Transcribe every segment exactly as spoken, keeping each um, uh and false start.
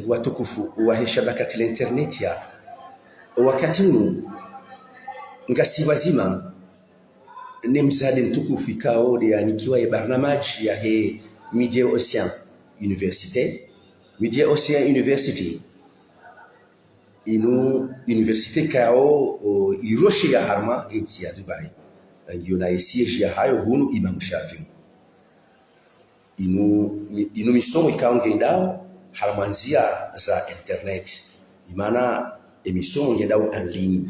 Watukufu wahe shabakati la internet ya wakati unu, ngasi wadzima ne mzade mtukufu ikao de anikiwa ye barnamaji yahe Méditerranean Université. Méditerranean University inu université ikao, o, iroshe ya harumwa entsi ya Dubai. Ngiyo na ye siège yahayo hunu Imam Shafi'i. Inu, mi- inu misomo ikao ngendao harumwa ndzia za internet. Imana emisomo ngendao en ligne.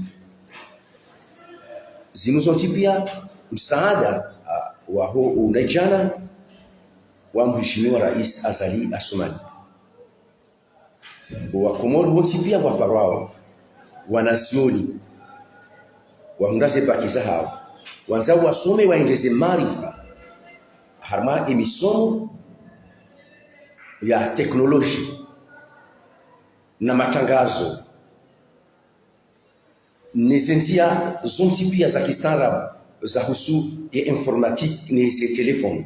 Zinu zontsi pia msaada, ah, waho unajana wa mheshimiwa Rais Azali Assoumani. Wakomori wontsi pia ngwaparwao, wanazioni, wahundra ze bac zahao, wandzao wasome waendjeze maarifa harumwa emisomo ya teknoloji na matangazo, ne ze ndzia zontsi pia za kistaarabu zahusu ye informatique ne ze telefoni.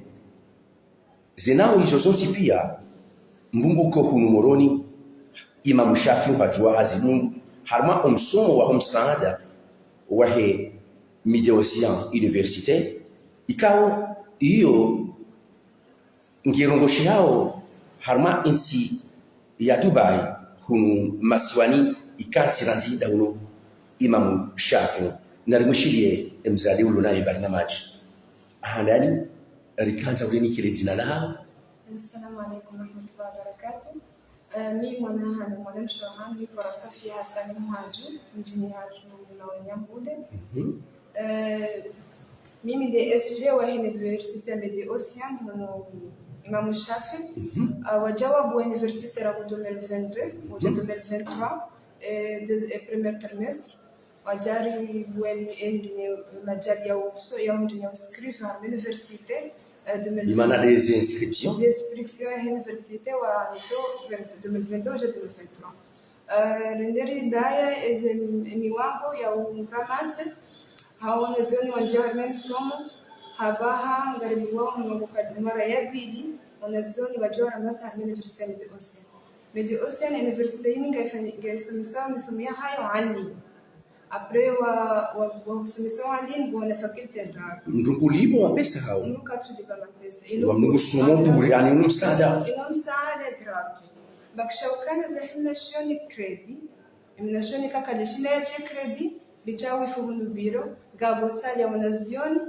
Ze nao izo zontsi pia mbunguko hunu Moroni, Imam Shafi'i ngudjuwa hazidungu harumwa omsomo waho msaada wahe Méditerranean Université, ikao iyo ngirongoshihao harumwa entsi ya Dubai hunu masiwani, ikao ntsi randzi ndauno Imam Shafi'i. Narimwishiliye emzade ulo naye barnamaji. Handani, rikandza ulenikile dzina laho. Assalamu alaikum warahmatullahi wabarakatuh. Eh, mi mwana hanu, mwana mshe wa hanu, mi para Sofia Hassan Muhaju, mdjini Haju na Unyambude. Mhm. Eh, mimi nde S G wahe Université Méditerranean, hunu Imam Shafi'i. Mhm. Ah, wadja wabuwa université rangu deux mille vingt-deux, wadja Mhm. deux mille vingt-trois, eh, de, eh, premier trimestre. Wadja ribuwa, eh, ndine, eh, madjali ya uso, ya ndine inscription harumwa université, eh, deux mille vingt. Imana des inscriptions. Des inscriptions ya université wa niso vingt, deux mille vingt-deux wadja deux mille vingt-trois. Eh, rende ribaya eze mi- miwango ya uramase, ha wanazioni wandjia harumwa misomo, hapvaha ngaribuwa mwango ka- mara ya pvili, wanazioni wadja waramase harumwa université Méditerranean. Méditerranean université yinu ngaifa- ngaisomesa misomo yahayo en ligne. Après wa, wa, wa somesa en ligne, ngwana faculté ndraru. Mndru ngulipo mapesa hau? Mndru katsulipa mapesa. Inu wa mndru ngusomo bure, ani inu msaada. Inu msaada gratuit. Bakisha ukana zahe mnazioni crédit. Mnazioni kaka leshina ya che crédit, licha wifi hunu biro, ngapvo salle ya wanazioni,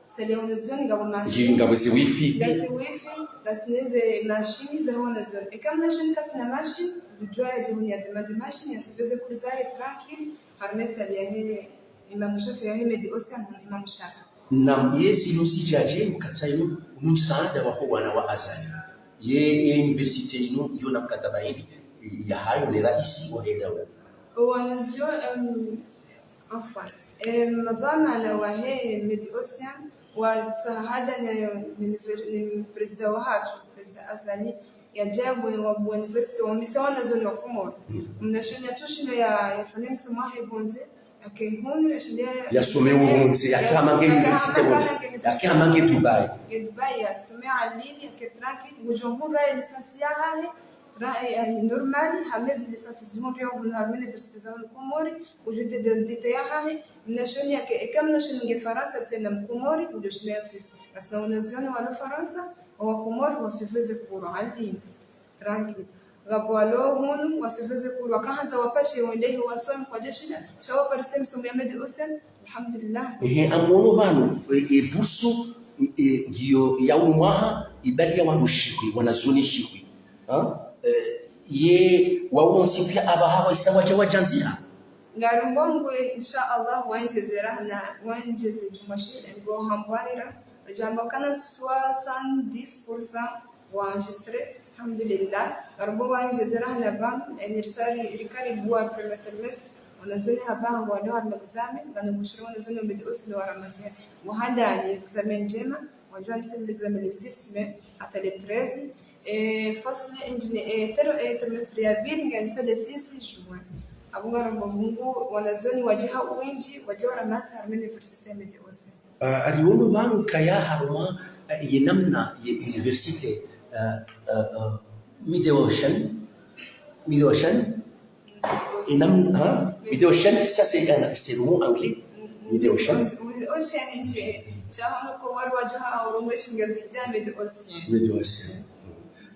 salle ya wanazioni ngapvo machine. Ndjili ngapvo ze wifi. Ngasi wifi, ngasi neze machine za wanazioni. Eka mnazioni kasina machine, ngudjuwa yadje hunu ya demande machine, ya sauveuse cours zahe tranquille, harumwa salle yahe Imam Shafi'i, yahe Méditerranean Imam Shafi'i. Naam, ye zinu zidjadje mkatsa inu, unu msaada waho wana wa Azali. Ye, ye université inu, ngiyo na mkataba hindri, yahayo ne raisi wahe daula. Wanazioni, em, enfin, em, madhwamana wahe Méditerranean, watsaha hadja ne, ne, ne, ne président wahatru, président Azali, yadje abuwe, wabuwe université, wamisa wanazioni wa Komori. Mm. Mnazioni yatsushinde ya, yafanye msomo wahe pvondze, yake hunu, yashinde ya, yasome pvondze, yake hama nge université pvondze, yake hama nge Dubai. Nge Dubai, yasome en ligne, yake tranquille, ngudjo hundra ye licence yahahe, tra-, eh, eh, normal, hama ezi licence zihundriwa hunu harumwa université za hunu Komori, ngudjo détail yahahe, mnazioni yake, eka mnazioni nge Farantsa tsena Mkomori, ngudjo shinda ya suivre. Ngasina wanazioni walo Farantsa, wa Komori, wa suivre ze cours en ligne. Tranquille. Ngapvo walo hunu, wa suivre ze cours, wakahandza wapashe, wende he wasome, kwadjashinda, sha waparise misomo ya Méditerranean, alhamdulillah. Ehe, amono pvanu, e, e, bourse, e, ngiyo ya umwaha, ibali ya wandru shihwi, wanazioni shihwi. Ha? E, ye, wawontsi pia apvaha wahisa wadja wadjandziha. Ngaromba Mngu, insha Allah, wandjeze rahana, wandjeze djumwa shile, ngo hambwanira, djamba kana soixante-dix pour cent wa enregistré, alhamdulillah. Ngaromba wandjeze rahana pvanu, e, nirisari, rikaribuwa premier trimestre, wanazioni hapvaha ngwandao harumwa examen, ngana mbushira wanazioni wa Méditerranean waramase. Wahandani examen ndjema, wadjuwa nise examen le six mai, hata le treize, e, fasli indine, e, ter-, e, trimestre ya pvili, ngandiso le six juin. Apvo ngaromba Mngu, wanazioni wadje ha windji, wadje waramase harumwa université Méditerranean. Ah, ariono pvanu kaya harumwa, eh, ye namna ye université, eh, eh, eh, Méditerranean, Mid-ocean. Inam, ha? Mid-ocean, ça c'est un, c'est le mot anglais. Mid-ocean. Mid-ocean, c'est, c'est un mot qu'on va voir au Royaume Shingazidja, mid-ocean. Mid-ocean.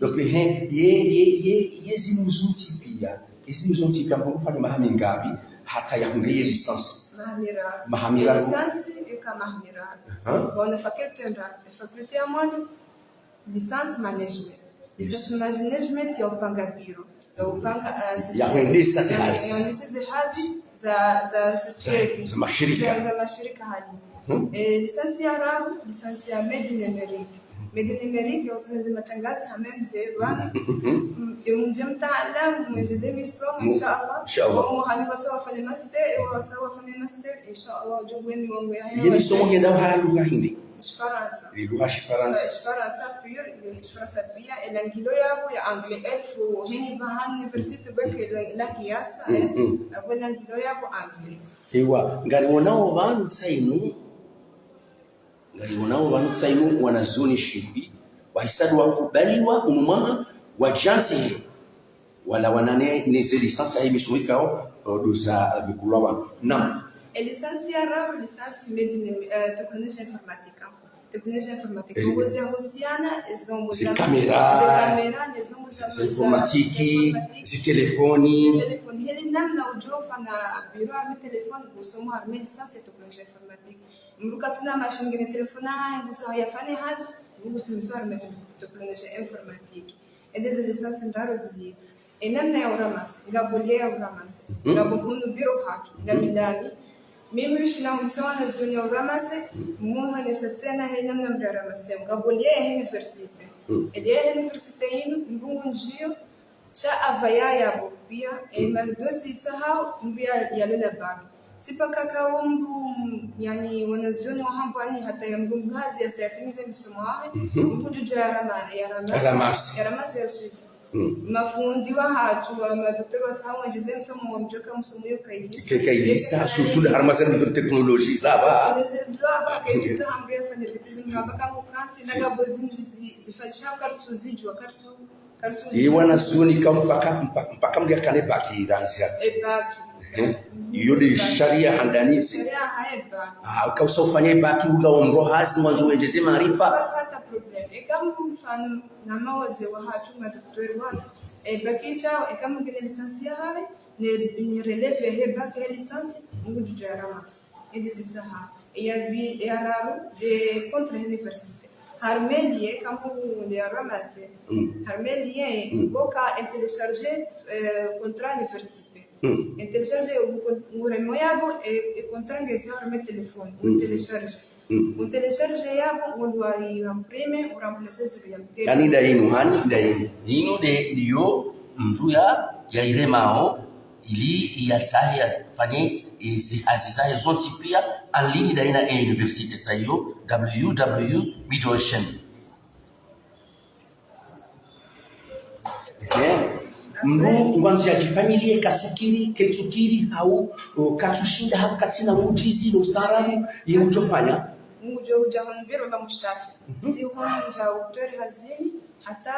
Donc, eh, ye, ye, ye, ye zinu zontsi pia. Ye zinu zontsi pia, mbo ufanya maha mingapvi, hata yahundre ye licence. Maha miraru. Maha miraru. Licence, ika maha miraru. Hein? Bon, la faculté, la faculté ya mwando, licence management. Licence management ya upanga bureau. Ya upanga, eh, société. Ya hwendesa ze hazi. Ya hwendesa ze hazi za, za société. Za, za mashirika. Za, za mashirika hali. Hmm? Eh, licence ya raru, licence ya made in America. Made in America, ya usana ze matangazi, ha même ze, wa. Mm, eh, mdje mtaalamu, mwendeze misomo, inshallah. Inshallah. Wa, wa, hani watsa wafanye master, eh, watsa wafanye master, inshallah, wadjo bweni wangu ya. Ye misomo ngenda hara lugha hindri? Shifaransa. Ye lugha shifaransa. Eh, shifaransa pur, eh, shifaransa pia, eh, langue lo yapvo ya anglais, eh, fu, heni pvahanu université beke, eh, langue yasa, eh. Mm, mm. Apvo langue lo yapvo anglais. Ewa, ngariwonao pvanu tsainu, ngariwonao pvanu tsainu wanazioni shihwi, wahisadu wakubaliwa unu mwaha, wadjantsi wala wanane ne ze licence ya misomo ikao, o, ndo za, eh, vikulwa pvanu. Naam. E licence ya raru, licence made in, eh, technologie informatique, enfin. Technologie informatique. Eh, ngo zihusiana, ezombo za, ze caméra, ze caméra, ne zombo za, ze informatique, informatique, ze telefoni. Ze telefoni. Heli namna udjo fanya bureau harumwa telefoni, ngusomo harumwa licence ya technologie informatique. Mdru katsina machine ngena telefoni, ngusa yafanye hazi, ngusomo harumwa te-, technologie informatique. Ende ze licence ndraru zili. E namna ya uramase, ngapvo lieu ya uramase, ngapvo hunu bureau hatru, nga midani. Mimi ushina msa wanazioni ya uramase, muhonesa tsena heli namna mdru aramase, ngapvo lieu ya université. E lieu ya université inu, mdru ngudjiyo, sha apva yaya pvo pia, e madosi itsahao, mdru ya, yalola bac. Tsi paka ka ombu, yani, wanazioni wahambwa ni hata ya mdru hazi yasa yatimize misomo yahe, mdru ngudjo yarama-, yaramase, yaramase ya suivi. Mafundi wahatru, wa madokotera watsaha wendjeze misomo wamdjoka misomo yo kayisa. Ke-, kayisa, surtout harumwa ze technologie zaba. Technologie zaba, kayisa hambia fanya bêtise, mhamba kangu kansi, na ngapvo zindji zi-, zifanyisha kartsu zidjua, kartsu Ye wanazioni ka mpaka, mpaka, mpaka mdru yakane bac irandzia. E bac. Ehe. Iyo nde sharia handani tsi. Sharia ha e bac. Ah, uka usa ufanye bac uga omdru hazi wandzo wendjeze maarifa. Basi hata problème. Eka mfano, na mawaze wahatru, madokotera wahatru. E bac itsao, eka mdru ngena licence yahahe, ne, ne relève yahe bac ya licence, ngudjo yaramase. Ende zitsaha. Ya bi-, ya raru, nde contrat université. Harumwa e lieu, eka mdru nde yaramase. Harumwa e lieu, boka e télécharger, eh, contrat université. E télécharger, u-, u-, uremo yapvo, e, e contrat ngezi harumwa e telefoni. U télécharger. U télécharger yapvo, ngudjo wa i imprimer, u remplacer zipvi ya mtele. Yaani nda inu, hani, nda inu. Inu nde, ndiyo, mdru ya, ya iremao, ili yatsahe yafanye, e, zi hazi zahe zontsi pia, en ligne nda ina e université tsayo, W W W Mid-Ocean. Ehe. Mdru ngwandzo yadjifanyiliye katsukiri, ketsukiri, hau, o, katsushinda, hau katsina ujuzi, no ustaarabu, ye ngudjo fanya. Ngudjo udja hunu bureau ba mushafi. Si hunu ndja utori hazini, hata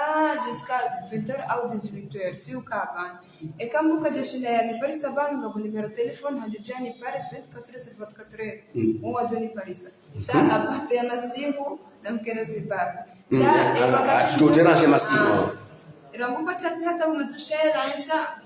jusqu'à vingt heures au dix-huit heures, si uka pvanu. Eka mdru kadjashinda yaniparisa pvanu, ngapvo numéro téléphone, hadjudjuwa yanipare vingt-quatre heures sur vingt-quatre heures. Wo wadjo niparisa. Sha apvate ya masihu, namkere zipare. Sha, e, wakati atsidjo déranger masihu. Rangu pvatsi hata masihu shela, sha.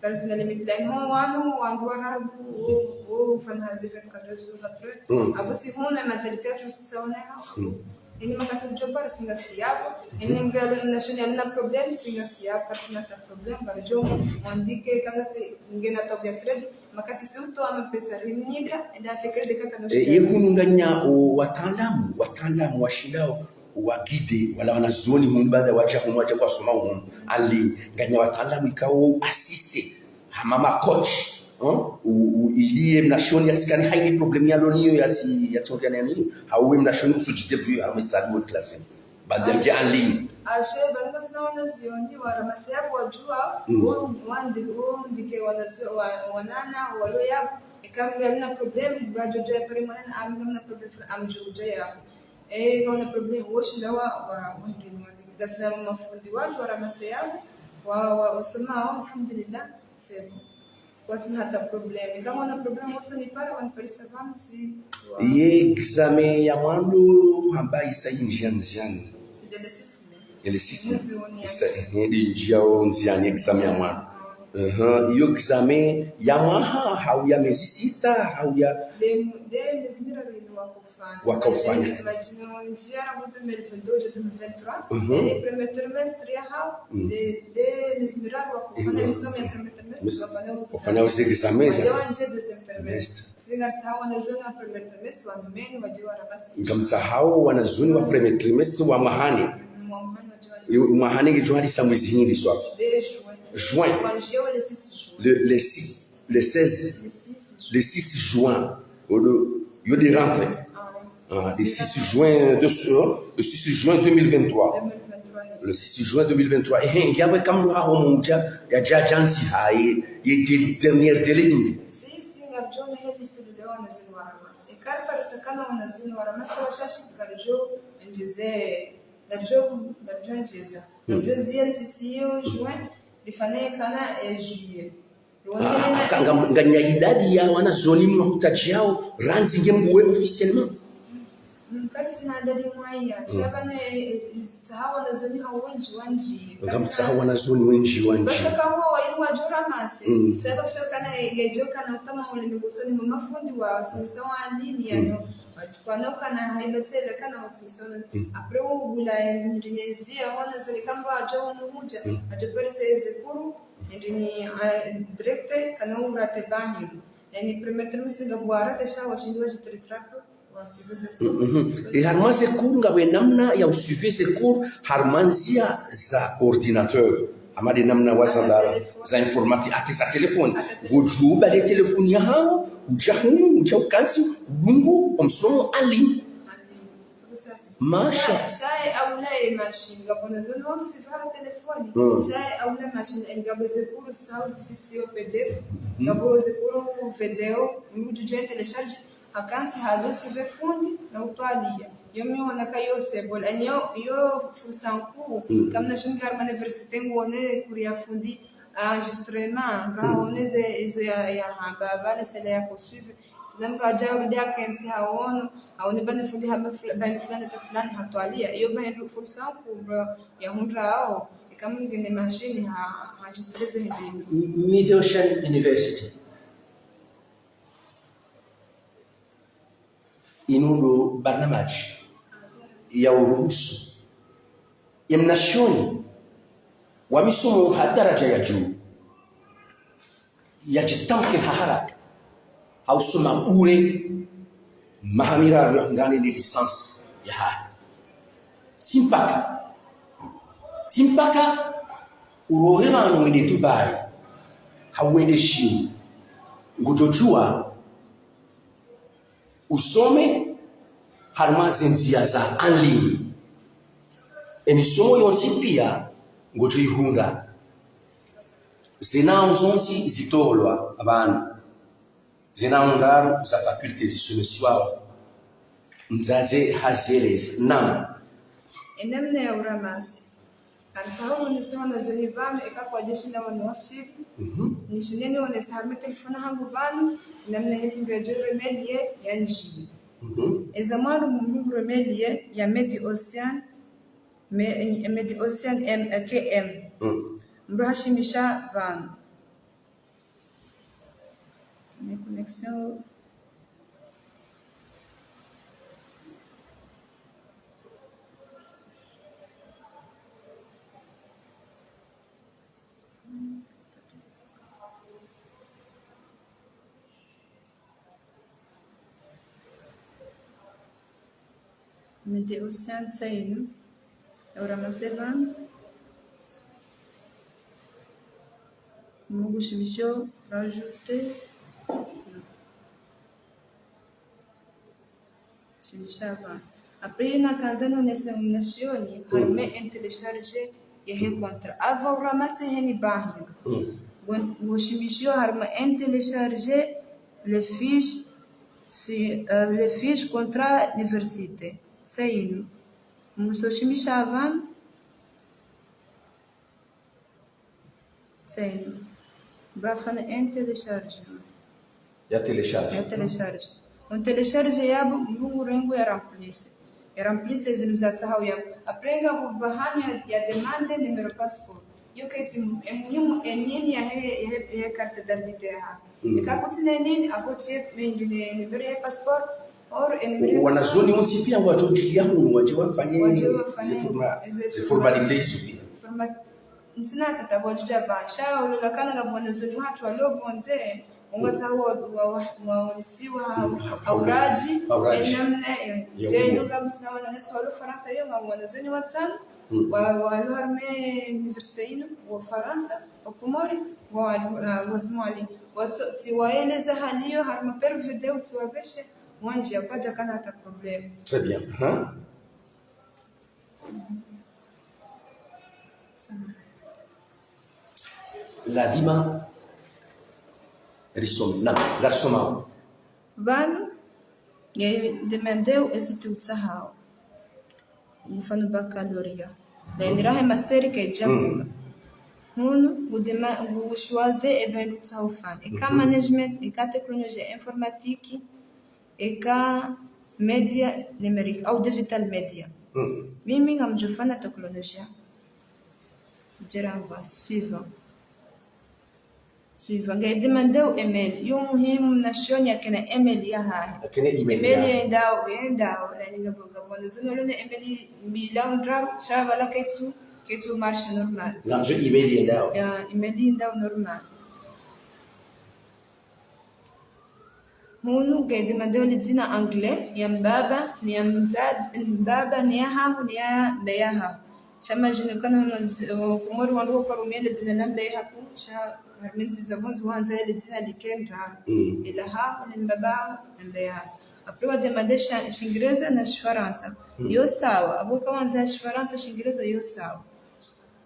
Karisina limite la inu wanu, wandru wararu, wo, wo, ufanya hazi vingt-quatre heures sur vingt-quatre heures. Abu si hunu, e mentalité yatru si sawa na yahawo. Ini wakati udjo para si ngasi yapvo. Ini mdru ya national na problème, si ngasi yapvo, karisina ta problème, ngaridjo mwandike, ka ngasi ngena tabu ya crédit, wakati si utowa mapesa rimnika, enda atse crédit kaka na. E, ye hunu nganya, o, wataalamu, wataalamu washindao, wa guider, wala wanazioni hunu, baada wadja hunu, wadja kwasoma hunu, en ligne, nganya wataalamu ikao assister, hama ma coach, hein? U, u, ili ye mnazioni yatsikane haina problème yalo nayo yatsi, yatsi ongea nayo, hau we mnazioni usudji débrouiller harumwa e salle de classe. Baada ya en ligne. Ashe, banga sina wanazioni, waramase yapvo wadjuwa, wo, wandi, wo, ndike wanazi-, wa, wananya, walo yapvo, eka mdru yamna problème, wadjo djuwa yapare mwananya, ami ngamna problème, amdjo udja yapvo. E, ngawuna problème, woshinda wa, wa, wandru wandru. Ngasina mafundi watru waramase yapvo, Wa, wa, wasomao, alhamdulillah, c'est bon. Watsina hata problème. Kama wana problème, watsonipara, waniparisa pvanu, si, si wa- Ye examen ya mwando, hamba isa indjia ndziani. Ndele sisi. Ndele sisi. Mwezi uni ya- Isa, eh, ndinjia o ndziani examen ya mwando. Aha, iyo examen ya mwaha, hau ya mezi sita, hau ya- Nde, nde mezi miraru inu wako- Wakaufanya. Majino njia na mwezi deux mille vingt-deux, deux mille vingt-trois. Mhm. Yaani premier trimestre ya hao, Mhm. nde, nde mezi miraru wakaufanya Mhm. misomo ya premier trimestre, Mis-, wafanya wafanya uzi examen za- Waje wanje deuxième trimestre. Trimestre. Singa tsahao wanazioni wa premier trimestre, wa mimeni, waje wa ramasi. Ngamtsahao wanazioni wa premier trimestre wa mwahani. Mm, wa mwahani waje wa- Yo, mwahani ngidjo halisa mwezi hindri swafi. Le juin. Juin. Wanjia wa le six juin. Le, le six, le seize. Le six juin. Le six juin. Yo de, yo de rentrée. Ah, oui. Ah, le six juin de ce, le six juin deux mille vingt-trois. Deux mille vingt-trois, oui. Le six juin deux mille vingt-trois. Eh, eh, ngiyawe kamlu haho mundja, ya dja djantsi ha, ye, ye de-, dernière délai. Si, si, ngardjo ne heli sulu leo wanazioni wa ramasi. E kari parisa kana wanazioni wa ramasi washashi ngardjo ndjeze, ngardjo, ngardjo ndjeza. Mm. Ngardjo zia le six juin, rifanye kana, eh, juillet. Ah, ka-, nga-, nganya idadi ya wanazioni mwahutadjiao, randzi nge mbuwe officiellement. Mm, kari sina idadi mwaya. Mm. Sha pvanu, eh, eh, tsaha wanazioni hao wendji wandji. Ngamtsaha wanazioni wendji wandji. Basha kawo wa inu wadjo ramasi. Mm. Sha basha kana, eh, yadjo kana utama ule mivusoni mwa mafundi wasomesa wa nini, Mm. yano. Wadjukwana ukana haiba tsele kana wasomesa wa nini. Mm. Après, uhula, eh, ndinenzia, wanazioni kamba wadjo unu hudja. Mm. Wadjo perse ze kuru. Ndini, eh, direct kana urate bahiru. Yaani, premier trimestre ngapvo warate sha washindi wadjitritrape, wa suivre ze cours. Mhm. E harumwa ze cours ngapvo namna ya u suivre ze cours, harumwa ndzia za ordinateur. Hama de namna waza za, za informatique, hata za téléphone. Hata téléphone. Ngodjo ubale téléphone ya haho, udja hunu, udja ukantsi, udungu, omsomo, en ligne. En ligne. Masha. Sha, sha ye aula ye machine, ngapvo wanazioni wa usuivre ha téléphone. Mm. Sha ye aula machine, yaani ngapvo ze cours zao zisisiyo P D F, Mm. ngapvo ze cours vidéo, mdru udjo télécharger, hakantsi hadjo suivre fundi, na utwalia. Yo mi wona ka yo c'est bon, yaani yo, yo fursa nkuu, Mm. kamna shini harumwa université ngwone cours ya fundi, enregistrement, mdru haone ze, izo ya, ya hamba, pvale sele ya ko suivre. Sina mdru adja urudi akentsi haono, haone bani fundi hamba fula-, bani fulani hata fulani hatwalia. Iyo bani fursa kubwa ya hundra hao, eka mdru ngena machine ha, ha enregistrer ze hindru. Mid Ocean University. Inu ndo barnamaji ya uruhusu ye mnashioni wa misomo ha daraja ya juu yadjitamke ha haraka ha usoma bure maha miraru ngena ne licence yahahe. Tsi mpaka, tsi mpaka urohe pvanu wende Dubai, hau wende Shini. Ngudjo djuwa usome harumwa ze ndzia za en ligne. Emisomo yontsi pia ngodjo ihundra. Ze nao zontsi zitolwa pvanu. Ze nao ndraru za faculté zisomesiwao. Mdzadze hazieleza. Naam. Enamna ya uramasi. Harisahau nonese wanazioni pvanu, eka kwadjashinda wanu waswili. Mhm. Nishinde nonese harumwa telefoni hangu pvanu, namna hindru yadjo remédier yandjiye. Mhm. Eza mwando mdru remédier ya Medi Ocean, me-, Medi Ocean M, eh, K M. Mm. Mdru hashimisha pvanu. Mes connexions. Medi Ocean tsainu. Ora masevani. Mungu shimisho rajouter. Shimisha pvanu. Après, nakandza nonese mnashioni, Mm. harumwa en télécharger yahe contrat. Apvo uramase heni bahi. Mm. Ngo, ngo shimisho harumwa en télécharger les fiches, si, euh, les fiches contrat université. Tsainu. Muso shimisha pvanu. Seni. Ba fanya un téléchargement. Ya télécharge. Ya télécharge. Un télécharge yapvo, mndru ngu rengo ya remplisse. Ya remplisse zinu zatsahao yapvo. Après ngapvo pvahanu ya, ya demande numéro passeport. Yo ketsi mu-, e muhimu e nini yahe, yahe, yahe carte d'identité yahaho. Mm. Eka kutsina e nini, apvo tsi ye, e nini, numéro ya passeport, or e numéro ya passeport. Wanazioni wontsi pia ngwadjo djiliya hunu, wadje wafanye, wadje wafanye ze forma-, ze ze formalité izo pia. Forma-, ntsina tata bo djudja ba. Sha olola kana ngapvo wanazioni wahatru walo pvondze, unga tsa wa, wa, wa, waonesiwa ha, ha, ha uradji, ha uradji. E namna, e, ya djeli umu. Unga msina wananyasi walo Farantsa yo ngapvo wanazioni watsanu, mm, wa, walo harumwa université inu, wa Farantsa, wa Komori, wa, wa, wa Somali. Watso, tsi waeleza hali yo, harumwa période, tsi wapveshe, wandji ya kwadja kana hata problème. Très bien. Hein? Lazima risome. Naam, ngarisomao. Pvanu, nge demandeo esi tsi utsahao. Ngufanya baccalauréat. Na inirahe master kaidja kula. Mm. Hunu, ngu dema-, ngu choisir e pvahanu utsahao ufanya. Eka, mhm, management, eka technologie informatique, eka média numérique, au digital média. Mm. Mimi ngamdjo fanya technologie. Djera mvasi, suivant. Suivant. Nge demandeo email. Yo muhimu mnazioni yakena email yahahe. Yakena email yahahe. Email yendao, yendao. Na ninga boga bona. Zino lone email mbili au ndraru, sha pvala ketsu, ketsu marche normal. Ngamdjo email yendao. Ya, email yendao normal. Hunu nge demandeo le dzina anglais, ya mbaba, ni ya mdzadze, mbaba, ni yahaho, ni ya mbe yahaho. Sha imagine kana hunu zi-, o, Komori wandru waka rumia le dzina la mbe yahaho, sha harumwa ntsi za pvondze wandza le dzina like ndraru. Mm. Ela haho, ni mbaba haho, ni mbe yahaho. Après wa demande sha-, Shingereza na Shifarantsa. Mm. Yo sawa, apvo eka wandza Shifarantsa, Shingereza yo sawa.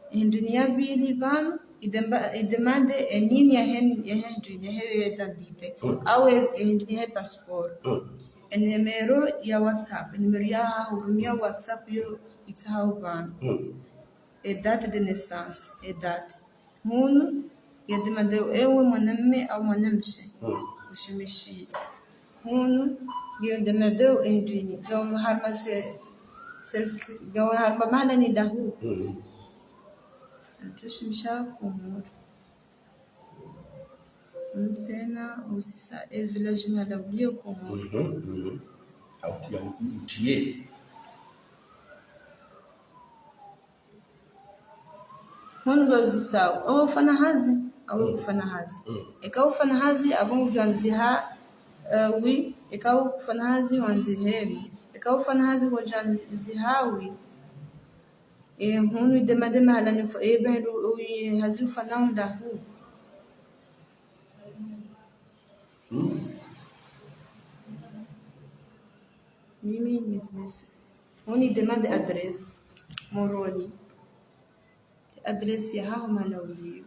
Hindrini ya pvili pvanu, idemba-, idemande e nini yahe, yahe hindrini, yahe identité. Mm. Au e, e hindrini yahe passeport. Mm. E numéro ya WhatsApp, e numéro yahaho urumia WhatsApp yo itsahao pvanu. Mm. E date de naissance, e date. Hunu, ya demandeo ewe mwanamme au mwanamshe. Mm. Ushimishi. Hunu, nge demandeo e hindrini. Nge harumwa se, se, nge harumwa mahala ni dahu. Mm. Ntsushimisha Komori. Mtsena, usisa, e village mahala uliyo Komori. Mhm, mhm. Au, ya, utiye. Hunu nge uzisao. O, ufanya hazi, au, mm, kufanya hazi. Mm. Eka ufanya hazi, apvo ngudjo andziha, eh, oui. Eka ufanya hazi, wandzihe oui. Eka ufanya hazi, ngudjo andziha oui. Eh, hunu idemande mahala ni ufa-, eh, pvahanu, eh, hazi ufanyao ndahu. Mm. Mimi, mimi, hunu idemande adresse. Moroni. Adresse yahaho mahala uliyo.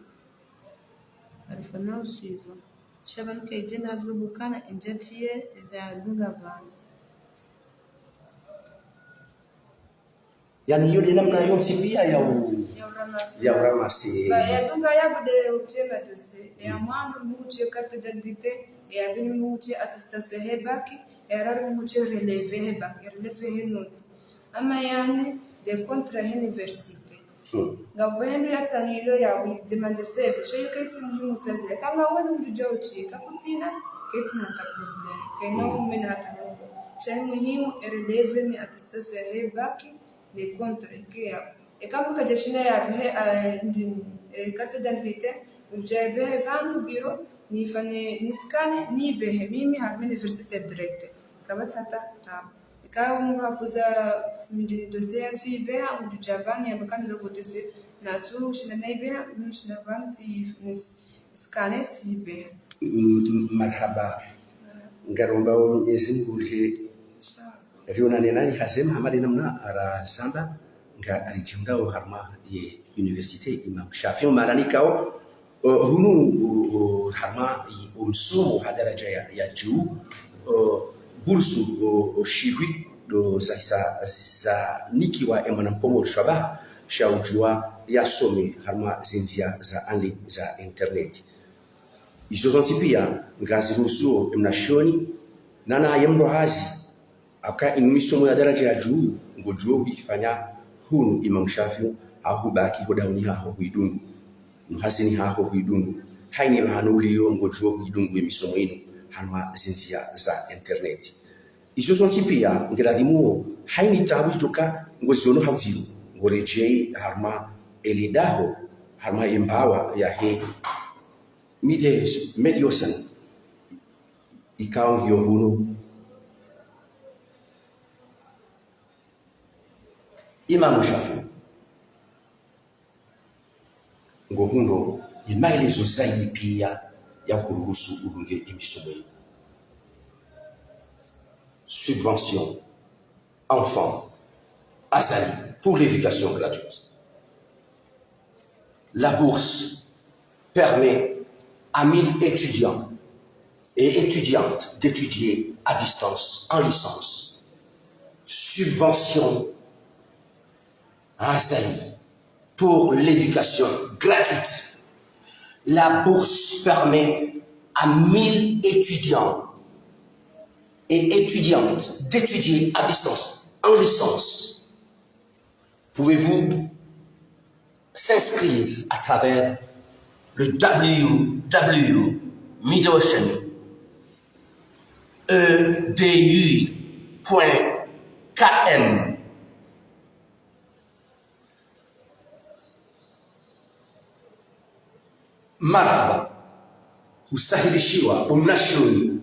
Arifanya suivant. Sha pvanu kaidjena hazi bubukana, indjatiye, eza dunga pvanu. Yaani, yo nde namna yontsi pia ya u-, ya uramasi. Ya uramasi. Ba, ya dunga yapvo nde utema tose. Ya, mm, mwando mutse carte d'identité, ya pvili mutse attestation he bac, ya raru mutse relevé he bac, relevé he note. Ama yaani, nde contrat he université. Mm. Ngapvo hindru ya tsanu ilo ya u-, demande C V. Sha yo ketsi muhimu tsena. Eka ngawe ni mndru udjuao utshiye, eka kutsina, ketsina hata problème. Kayina, mm, umena hata nongo. Sha ni muhimu, e relevé ni attestation he bac, ni contrat, ike ya. Eka mndru kadjashinda ya behe, eh, ndini, eh, carte d'identité, udja behe pvanu bureau, nifanye, ni scanner, ni behe mimi, harumwa université direct. Kapvatsi hata, ta. Eka mndru hapuza, ndini dossier yatsu ibeha, udja pvanu, ya bakani ga kotese, natsu shinda na ibeha, mimi shinda pvanu tsi, ni s-, scanner tsi ibeha. Mm, marahaba. Ngaromba o Mwenyezi Mungu ule. Inshallah. Rionane nanyi haze mahala namna arazamba nga aridjihundrao harumwa ye université Imam Shafi'i, mahala nikao, o, hunu, o, o, harumwa i, o msomo ha daraja ya, ya juu, o, bursu, o, o, shihwi, ndo zahisa, zanikiwa e mwana mkomori shabaha, sha udjuwa yasome harumwa zindziya za anli za internet. Izo zontsi piya ngaziruhusuo emnashioni, nana ye mndru hazi, aka inu misomo ya daraja ya juu, ngodjuo huifanya hunu Imam Shafiu, hau hubaki ho dahoni haho huidungu. No hazini haho huidungu. Haini pvahanu uliyo ngodjuo huidungu ye misomo inu, harumwa zindziya za internet. Izo zontsi piya ngeladhimuo, haini tabu itoka ngoziono ha udziru, ngoredjei harumwa elidaho, harumwa embawa yahe Mide-, Midi-Ocean, ikao ngiyo hunu. Imam Shafiu, ngohundro ye maelezo zaidi piya ya kuruhusu udunge emisomo yi. Subvention enfant Azali pour l'éducation gratuite. La bourse permet à mille étudiants et étudiantes d'étudier à distance, en licence. Subvention Azali pour l'éducation gratuite. La bourse permet à mille étudiants et étudiantes d'étudier à distance, en licence. Pouvez-vous s'inscrire à travers le w w w point mid ocean e d u point k m. Marahaba. Husahilishiwa umnashioni.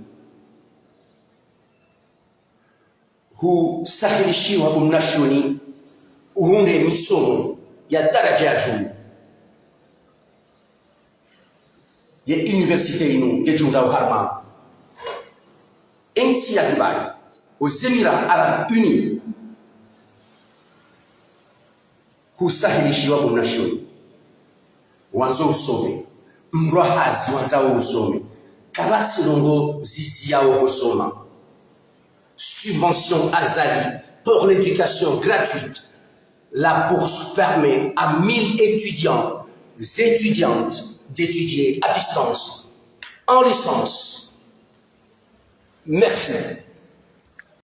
Husahilishiwa umnashioni uhundre misomo ya daraja ya juu. Ye université inu ngedjihundrao harumwa entsi ya Dubai, aux Émirats Arabes Unis. Husahilishiwa umnashioni. Wandzo usome. Mndru hazi wandzao usome. Kapvatsi ndrongoo ziziyao hosoma. Subvention Azali pour l'éducation gratuite. La bourse permet à mille étudiants et étudiantes d'étudier à distance, en licence. Merci.